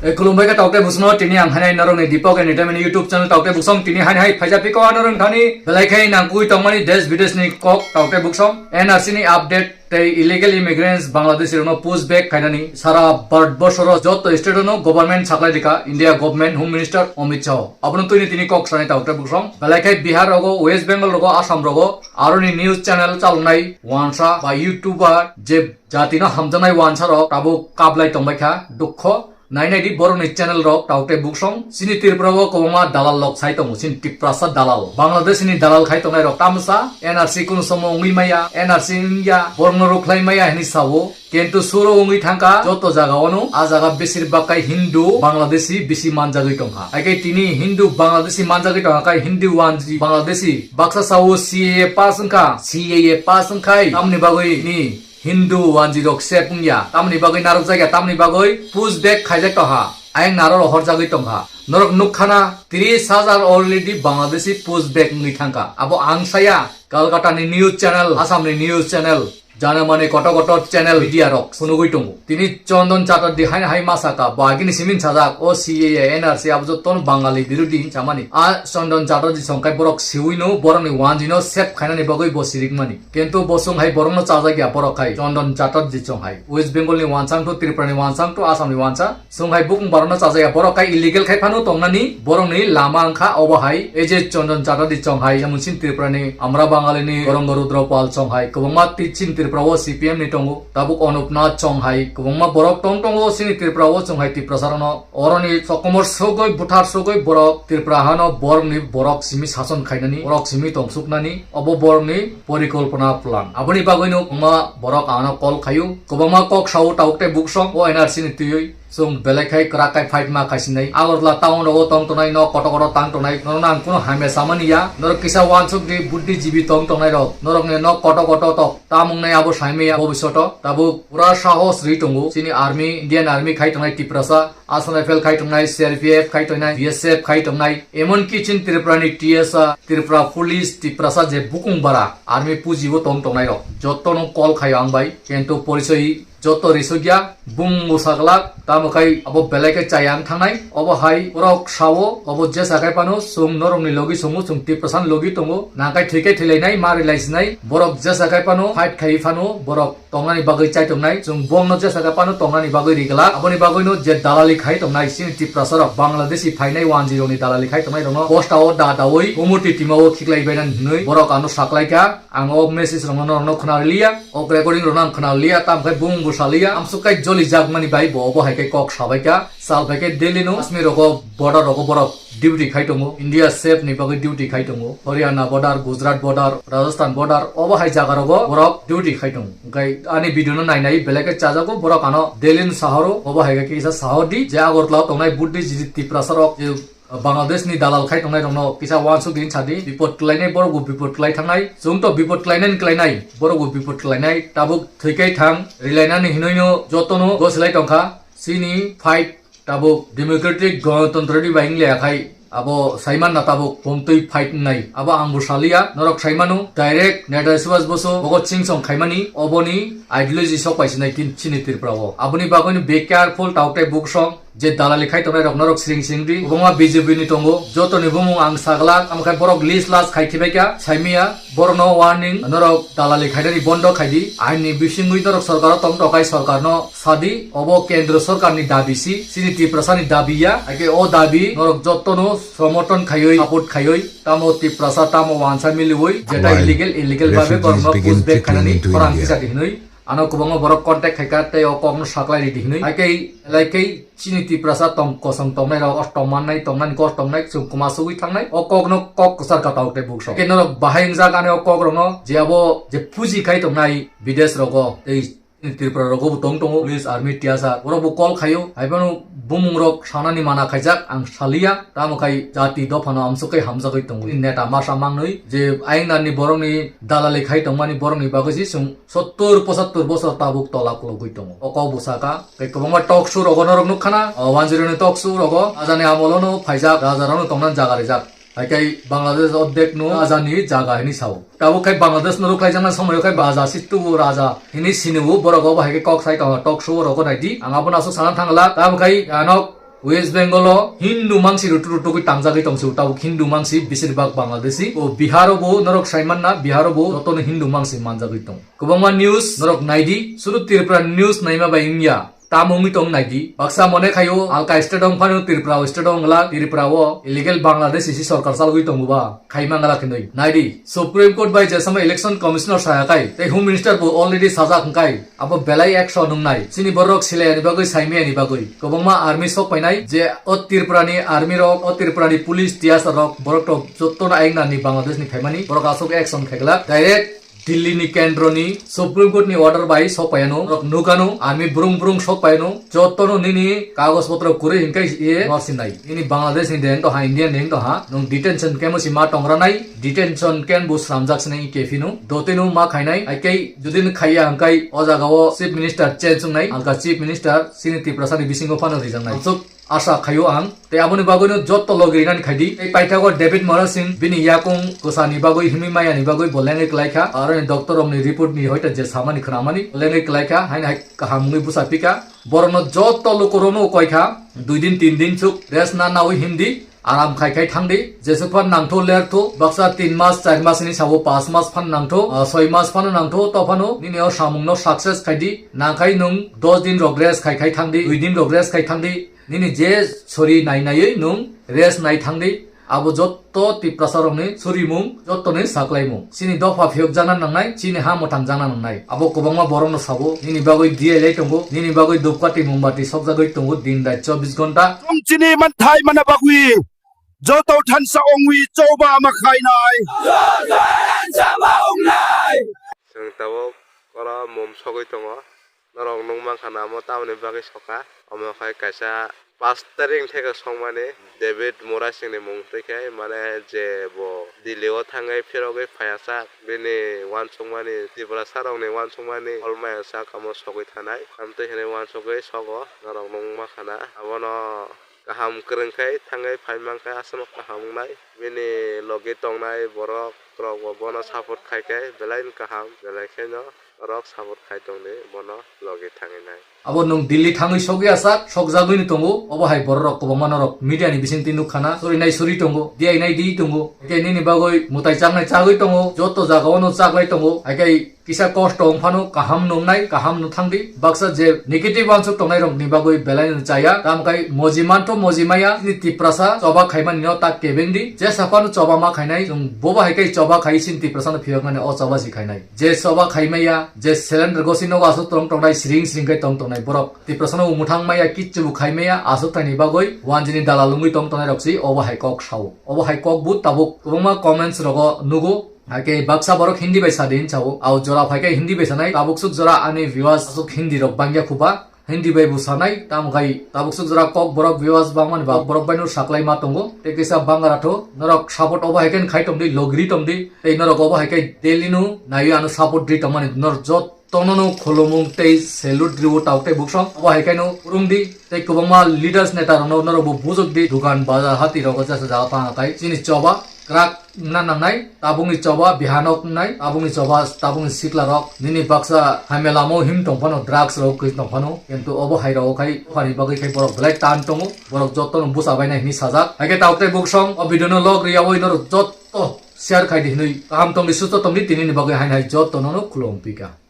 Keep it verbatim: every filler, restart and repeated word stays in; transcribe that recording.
Tei khulumbai khe Taukte Buksongno tini ang hainai norokni Deepak Entertainment YouTube channel Taukte Buksong tini hainai phaija piko norok thani belai khe nangkukwi tongmani desh bideshni kok Taukte Buksong N R C ni update tei illegal immigrants Bangladeshi rokno push back khainani sara Bharat borsoro joto state ono government saklai rika India government Home Minister Amit Shah. Abono twini tini kok sanai Taukte Buksong belai khe Bihar rogo, West Bengal rogo, Assam rogo aroni news channel chalnai wansa ba YouTuber je jatino hamjaknai wansa rok tabuk kablai tongbai kha dukho. Nainai di borokni channel rok Taukte Buksong. Chini Tripura o kwbangma dalal rok sai tongo, chini Tiprasa dalal. Bangladesh ni dalal khai tongnai rok tamsa N R C kunu somo wngwi maya, N R C wngya, borokno rwkhlai maya hinwi sao. Kintu suro wngwi thangkha joto jaga ono, a jaga besir bak kai Hindu, Bangladeshi bisi manjagwi tongkha. Hai khe tini Hindu, Bangladeshi manjagwi tongkha kai Hindu wanji Bangladeshi. Baksa sao C A A pass wngkha, C A A pass wngkhai tamni bagwi ni Hindu wanjirok sep wngya, tamni bagwi narwkjakya, tamni bagwi push back khaijak tongkha, ayang narok horjagwi tongkha. Norok nukkhana tris hajar already Bangladeshi push back wngwi thangkha. Abo ang saya, Kolkata ni news channel, Assam ni news channel, janamani koto koto channel media rok phunugwi tongo. Tini Chondon Chatterjee haino hai masaka, bo agini simin sajak, o C A A, N R C abo jotono Bangali birodhi hinwi samani. A Chondon Chatterjee songkhai borok siwino borokni wanjino sep khainani bagwi bo sirikmani. Kintu bo chwng hai borokno chajakya, borok khai Chondon Chatterjee chwng hai West Bengal ni wansa wngthu, Tripura ni wansa wngthu, Assam ni wansa, chwng hai bukung borokno chajakya, borok khai illegal khai phano tongnani borokni lama wngkha. Obo hai ei je Chondon Chatterjee chwng hai, jemon chini Tripura ni Amra Bangali ni Gorong Rudra Pal chwng hai, kwbangma ti-, chini Tripura o C P M ni tongo, tabuk Anup Nath chwng hai, kwbangma borok tong tongo chini Tripura o chwng hai Tiprasa rokno Oroni sokomor sogwi, buthar sogwi borok Tripura hano borokni borok simi sason khainani, borok simi tongsuknani, obo borokni porikolpona plan. Aboni bagwino kwbangma borok ano call khaio, kwbangma kok sao Taukte Buksong o N R C ni twiwi. Chwng belai khai kwrak khai fight ma khaisinai. Agartala town rogo tong tongnai, nok kotor kotor tang tongnai. Norokno ang kunu hamya samani ya. Norok kisa wansuk di, buddhijibi tong tongnai rok. Norokni nok kotor kotor tok. Tamung nai abo saimaya bobishoto. Tabuk pura sahos ri tongo. Chini army, Indian army khai tongnai Tiprasa. Assam Rifle khai tongnai, C R P F khai tongnai, B S F khai tongnai, emon ki chini Tripura ni T S R, Tripura Police, Tiprasa je bukung bara, army puji bo tong tongnai rok. Joto no call khaio ang bai, kintu porichoi joto risogya, bung musaglak, tamo khai abo belai khe chaya ang thangnai, obo hai borok sao, obo jesa khai phano, chwng norok ni logi chwngmo, chwng Tiprasa ni logi tongo, nangkai thwi khe thwilainai, ma rilaisinai, borok jesa khai phano, fight khai phano, borok tongnani bagwi chai tongnai, chwng bongno jesa khe phano tongnani bagwi ri glak. Aboni bagwino je dalali khai tongnai, chini Tiprasa rok Bangladeshi phainai wanjwi rokni dalali khai tongnai rokno posta o da dawi Kumoti tima o khiklai bainani hinwi borok ano saklai kha. Ang o message rokno norokno khna liya, o recording rokno ang khna liya, tam khai bung bwsa liya, amsuk khai joli jakmani bai bo obo hai khe kok sabai kha. Sal phai khe Delhi no Kashmir rogo border rogo borok duty khai tongo, India safe ni bagwi duty khai tongo, Haryana border, Gujarat border, Rajasthan border, obo hai jaga rogo borok duty khai tongo. Hwnkhe ani video no nai nai belai khe chajago, borok ano Delhi ni sahoro, obo hai khe kisa sahor di, je Agartala o tongnai buddhist Tiprasa rok je Bangladesh ni dalal khai tongnai rokno kisa wansuk din sadi, bipot kwlainai borok bo bipot kwlai thangnai, chwng to bipot kwlainai kwlainai, borok bo bipot kwlainai, tabuk thwi kai thang, rilainani hinwi no joto no gosilai tongkha, chini fight Tabuk democratic ganatantra ni bai wngya khai abo saiman na tabuk pomtwi fight wngnai. Abo ang bo saliya, norok saimano direct Netaji Subhash Bosu, Bhagat Singh song khaimani oboni ideology sok pai sinai tin chini Tripura o. Aboni bagwi no be careful, tauk tei buk song je dalali khai tongnai rok norok sring sring di. Kwbangma B J P ni tongo, joto ni bumung ang saglak, amkhe borok list last khai khibai kha, saimaya, borok no warning, norok dalali khainani bondo khai di. Aini bisingwi norok sorkar o tong tokai, sorkar no sadi, obo kendro sorkar ni dabi si, chini Tiprasa ni dabi ya, ake o dabi norok joto no somorthon khaioi, support khaioi, tamo Tiprasa, tamo wansa milioi, jeta illegal, illegal babe borok no push back khainani khorang kisa di hinoi. Ano kwbangma borok contact khaikha tei o kok no saklai ridi hinoi. Ake, like, chini Tiprasa tong kosong tongnai rok, o tong mannai, tongnani kok tongnai, chwng kwma sugwi thangnai, o kok no kok kwchar ka tauk tei buk sok. Ake norok bahai wngjak ani o kok rok no, je abo je puji khai tongnai bidesh rogo, tei Tripura rogo bo tong tongo, police, army, T S R, borok bo call khaio, hai phano bumung rok sanani mana khaijak, ang saliya, tamo khai jati dopha no amsuk khai hamjagwi tongo. Neta masa mangnwi, je ayang ni borok ni dalali khai tongmani borok ni bagwi si chwng sottor pochattor bosor tabuk tola kulugwi tongo. O kok bo saka, tei kwbangma talk show rogo norok nukha na, o one zero ni talk show rogo, ajani amolo no phaijak, raja rok no tongna jaga rijak. Hai khe Bangladesh ordek no raja ni jaga hinwi sao. Tabuk khai Bangladesh no rwkhlai jakna somoi o khai raja si tubu raja hinwi sini o borok obo hai khe kok sai tongo talk show o rogo nai di. Ang abono aswk sana thangla. Tabuk khai ano West Bengal o Hindu mangsi rutu rutu gwi tangjagwi tong si, tabuk Hindu mangsi besir bak Bangladeshi. O Bihar o bo norok saimanna, Bihar o bo jotono Hindu mangsi manjagwi tong. Kwbangma news norok naidi, suru Tripura news naima bai wngya. Tamo wngwi tong naidi. Baksa mone khaio, alka state wng phano Tripura o state wng glak, Tripura o illegal Bangladeshi si sorkar chalogwi tongo ba. Khaima glak hinwi. Naidi, Supreme Court bai jesama election commissioner sayakai, tei Home Minister bo already sajak hwngkai. Abo belai action wngnai. Chini borok silayani bagwi, saimiyani bagwi. Kwbangma army sok painai je o Tripura ni army rok, o Tripura ni police, T S R rok, borok rok jotono ayeng nani Bangladesh ni phaimani, borok aswk action khaikla. Direct Delhi ni kendro ni Supreme Court ni order bai sok paiano, borok nukano, army brung brung sok paiano, jotono nini kagoj potro kwrwi hinkai ye norsinai. Nini Bangladesh ni deng to ha, India ni deng to ha, nwng detention camp o si ma tongranai, detention camp bo slamjak sinai ke phino, dotino ma khainai, ai kei Jodi no khaiya hwnkhe o jaga o Chief Minister change wngnai, alka Chief Minister chini Tiprasa ni bisingo phano rijaknai. Aswk asa khaio ang. Tei aboni bagwi no jotto logi rinani khaidi. Tei paithago David Mora Singh bini yakung kwsa ni bagwi himwi maya ni bagwi bo lengwi kwlai kha. Aro ni doctor rok ni report ni hoite je samani khwnamani lengwi kwlai kha. Haino hai kaham wngwi bwsa pika. Borok no jotto luku rok no koi kha. Dui din tin din chuk rest na nawi himdi. Aram khai khai thangdi, jesuk phan nangthu lerthu, baksa tin mas, char mas ni sabo pas mas phan nangthu, ah, soi mas phano nangthu, to phano nini o samung no success khaidi, nangkhai nwng dos din rok rest khai khai thangdi, dui din rok rest khai thangdi, nini je sori nai naiwi nwng rest nai thangdi, abo jotto Tiprasa rokni surimung, jottoni saklaimung. Chini dopha phiyok jana nangnai, chini ha mwthang jana nangnai. Abo kwbangma borokno sabo, nini bagwi D L A tongo, nini bagwi dupkati mombati sokjagwi tongo din rai chobbish ghonta. Chwng chini manthai mana bagwi joto thansa ongwi choba ma khainai. Chwng tabuk oro mum sogwi tongo. Norok nukmankha na omo tamoni bagwi sokha. Omo khai kaisa pas tarik theke songmani David Murasingni mung twi khe, mane je bo Delhi o thangwi phirogwi phaiya sak, bini uansukmani, Tiprasa rokni uansukmani hol maya sak omo sogwi thanai. Amtwi hinwi uansugwi sogo norok nukmankha na. Abono kaham kwrwng khe thangwi phai mankhe aswkno kaham wngnai. Bini logi tongnai borok rokbo bono support khai khe belai kaham, belai kheno borok support khai tongdi bono logi thangwi nai. Abo nwng Delhi thangwi sogwi asak, sokjagwini tongo, obo hai borok rok kwbangma norok media ni bisingtwi nukha na, surinai suri tongo, diyainai di tongo, hwnkhe nini bagwi mwtai chaknai chagwi tongo, joto jaga o no chaklai tongo, haikhai kisa kosto wng phano kaham nungnai, kaham no thangdi. Baksa je negative uansuk tongnai rokni bagwi belai no chaya. Tamkhai moji mantho moji maya, chini Tiprasa choba khaimani no tak kebengdi. Jesa phano choba ma khainai, chwng bobo hai khe choba khai chini Tiprasa no phiyoknani o choba si khainai. Je choba khaimaya, je cylinder gosi nogo aswk tong tongnai, siring siring khe tong tongnai borok. Tiprasa no umuthang maya, kichu bo khaimaya, aswk thaini bagwi wanjini dalal wngwi tong tongnai rok si obo hai kok sao. Obo hai kok bo tabuk kwbangma comments rogo nugo. Hakhe baksa borok Hindi bai sadi hinwi sao. Au jora phai khe Hindi bai sanai. Tabuk suk jora ani viewers aswk Hindi rok bangya khuba. Hindi bai bo sanai. Tamo khai tabuk suk jora kok borok viewers bangmani ba borok bai no saklai ma tongo. Tei kisa bangara tho. Norok support obo hai khe khai tongdi, logri tongdi. Tei norok obo hai khe daily no naiwi ano support ri tongmani. Norok jot tono no khulumung tei salute riwo tabuk tei buksong. Obo hai khe no rungdi. Tei kwbangma leaders neta rok no norok bo bujok di. Dukan bazar hati rogo jesa jaga tang kai. Chini choba. Kwrak wngna nangnai, tabukni choba bihanok wngnai, tabukni choba, tabukni siklarok, nini baksa hamya lama o him tong phano, drugs rok kwi tong phano, kintu obo hai rok khai, phani bagwi khai borok belai tan tongo, borok jotono bwsa bainai hinwi sajak. Haikhe tabuk tei buksong o video no log riyawi norok jotto share khai di hinwi, kaham tongdi, susto tongdi, tinini bagwi haino hai jotono no khulum pika.